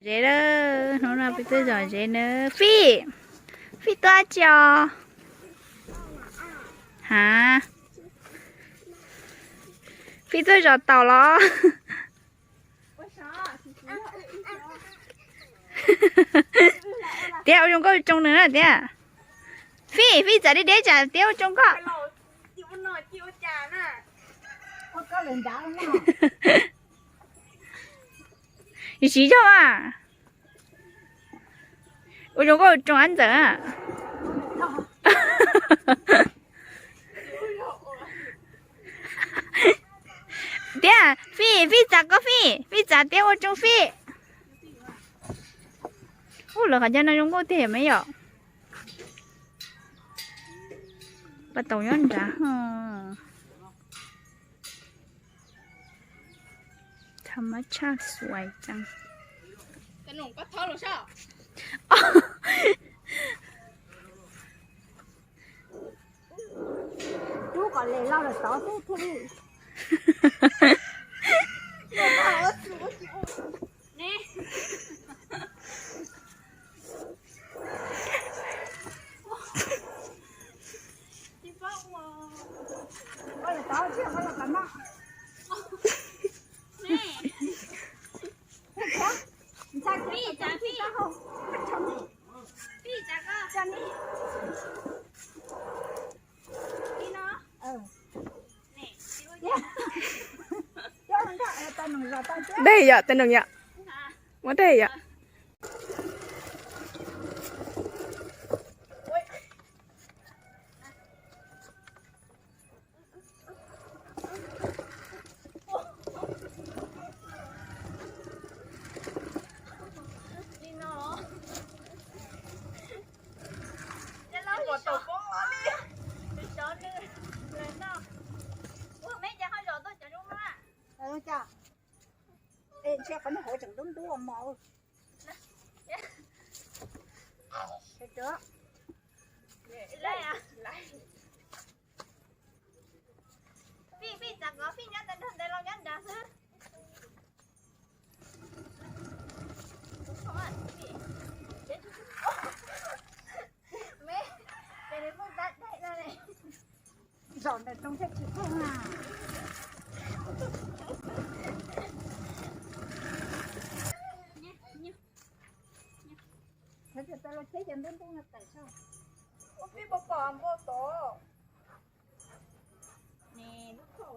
Zeb lawm, hnub no peb tuaj zom zeb na. Fij, Fij tuaj tsi os? Ha, Fij tuaj zom taum los? Tiab, ua zoo nkauj tsoo nws na tiab. Fij, Fij txav deb deb tsam tiab ua tsoo koj. Siv zog a. Ua zoo nkauj tsoo ab ntxawm a. Tiab, Fij, Fij txav koj Fij, Fij txav tiab ua tsoo Fij. Ub, lawv qhov cov no zoo nkauj tiag me yom. Pas taus nyob nrad ho. Thas mas tshaj xuais tsees. Rub kom les loj lawm tod xwb thiaj li. Dej yom, tais noog yom. Muab dej yom. Ntshe qhov no hauv tseem ntub ntub mos. Fij, Fij txav kov Fij nyob ntawd, nrog ntawd los nyob nrad xwb. Zaum ntawm rooj thiaj tsis phooj na. Thaum twg tau los cheb cov ntub ntub no tawm tso. Ua pib pom pom npua tod. Meb cov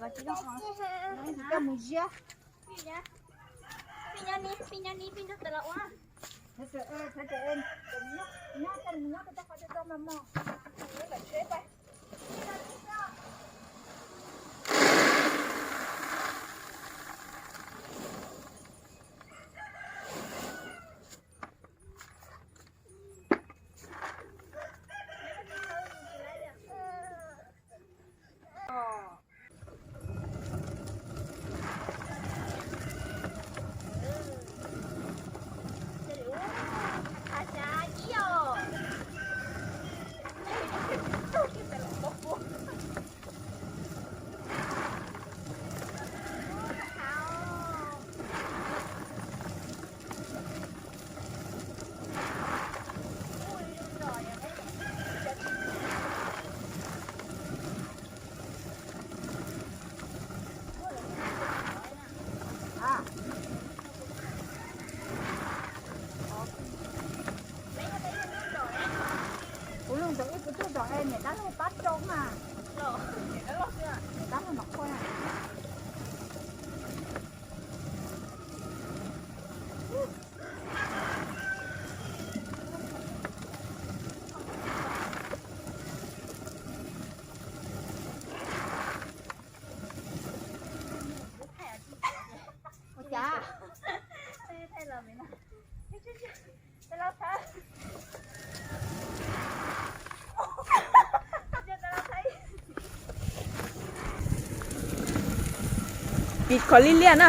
ko tsis zoo, coj mus ziab. Pij nyob ni, pij nyob ni, pij nrog tes los ua. Kis khov liab liab na.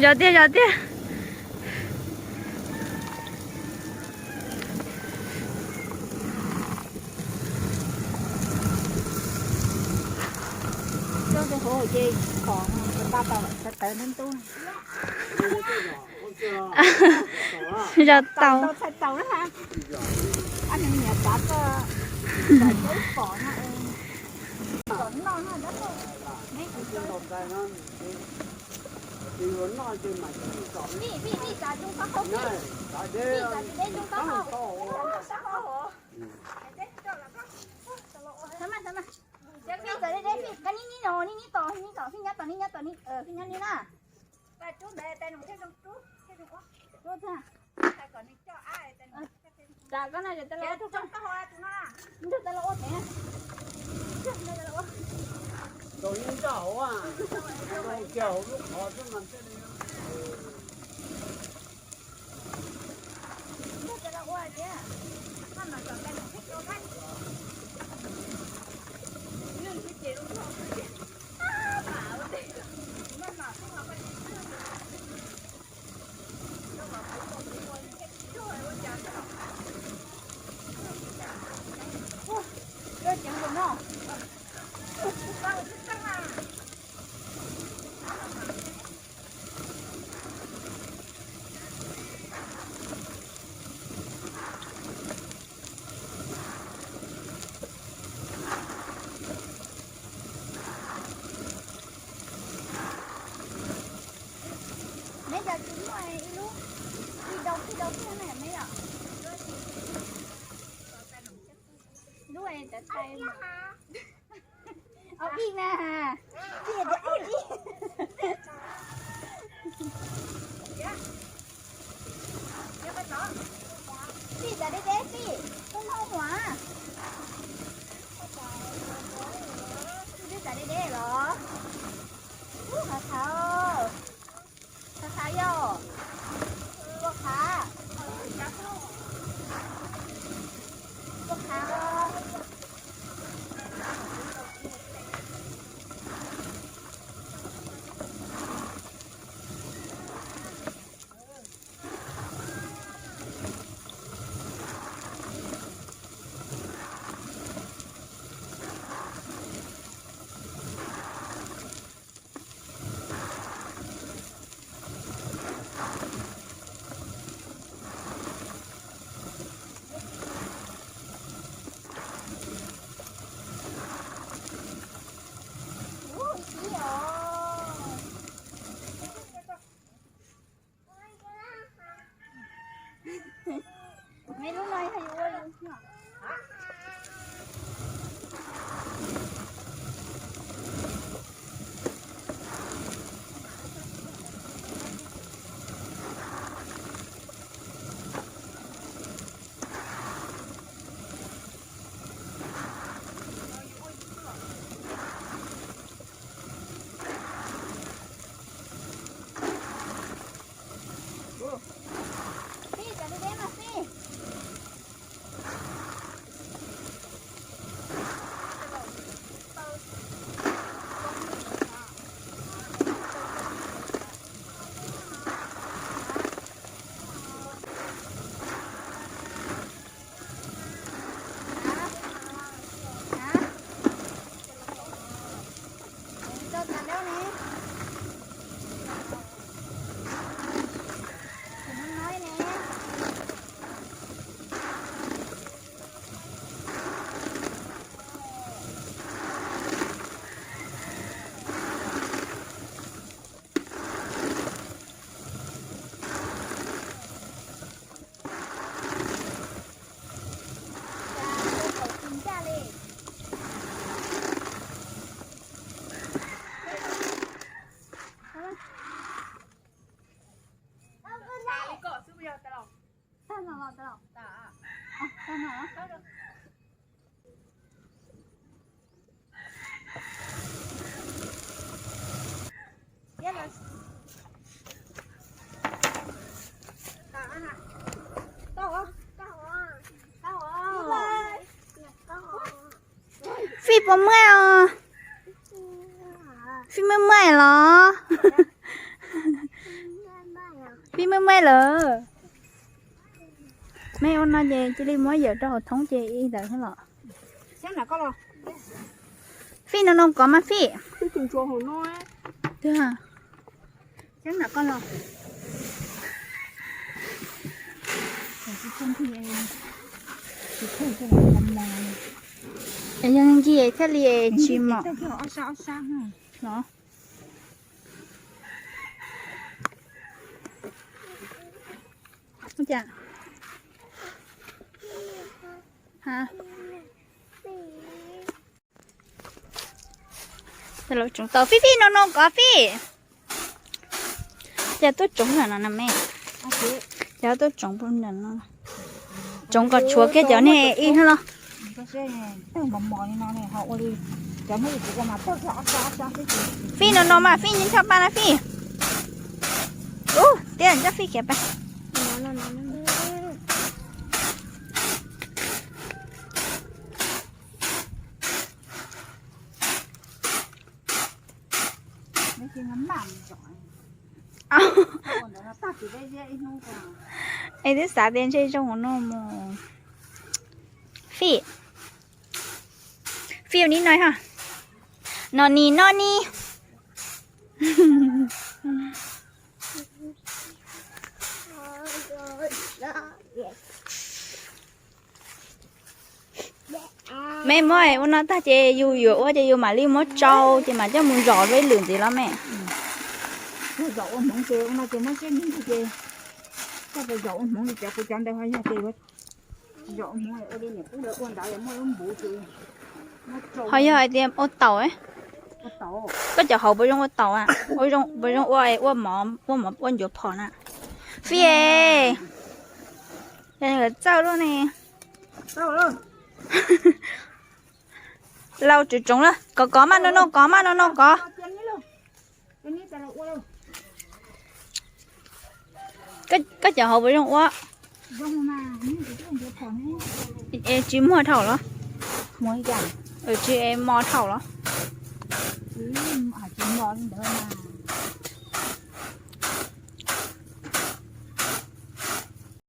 Zov tiag, zov tiag. Coj tej hauv ces khov, tawv tawv ntub ntub. Zov tau. Txhais tau na. Ab, nws niam tav koj, pom no. Kom noj no dab laug. Vij, Vij, Vij, txav zoo taub hau, Vij. Vij, txav deb deb zoo taub hau. Txav mas, txav mas. Vij, txav deb deb, Vij, koj nib nib no, nib nib tos, nib tos, Vij nyob tos, nib nyob tos, nib, Vij nyob nib na. Rub ntag. Txav koj no, txav los ua, txav los ua pem. Neb cov tsis muaj ib lub, ib dau, ib dau xwb ne neb yom. Lub tawv tawv. Au ib na. Ib tias au ib. Tij txav deb deb tij, koj noj huam. Tij twb txav deb deb los. Ub, hav txhav, hav txhav yog, ua hav, ua hav. Ub, ib os. Meb lub no yog yuav ua yus. Tij, txav deb deb mas tij. Fij puas muaj os? Fij muaj muaj los? Fij muaj muaj lawm. Mej ua no ces cia li muab yawm rau hauv thoob ces ib ntawd thiab los. Fij no no kov mas Fij. Yog nci thiaj li tsis mom no. Tsoov tau Fij, Fij no no kov Fij. Ces tuaj tsoov ntawm no na me. Ces tuaj tsoov pub ntawm no. Tsoov kom tshuav kiag cov nej ib hab los. Fij no no mas Fij nyob nrho paj na Fij. Ub, tiag nrog Fij khiav paj. Es twb xav tias ntshe zoo ua no mus. Fij, Fij ua ni no ho. No ni no ni. Me muab ua no tag ces yus yuav ua ces yus mam li muab tsau ces mam coj mus zom dua ib lwm ntxiv los me. Zom ua hmoov ces ua no ces muab siab ntsis ces coj mus zom ua hmoov li cov kuv cov ntawd ho yog ces zom ua hmoov ua li niam pub lawv ua ntawd muaj lub npuv ces ho yog hais tias ua taum. Koj cov hauv puas zoo ua taum a? Puas zoo ua, ua mov, ua mov ua ncuav phom na? Fij, yog lawv txawj luaj ne. Lau tsoov tsoov lawm, kov kov maj no no kov maj no no kov. Koj cov hauv puas zoo ua? Tsis muag dhau los? Tsis mos dhau los?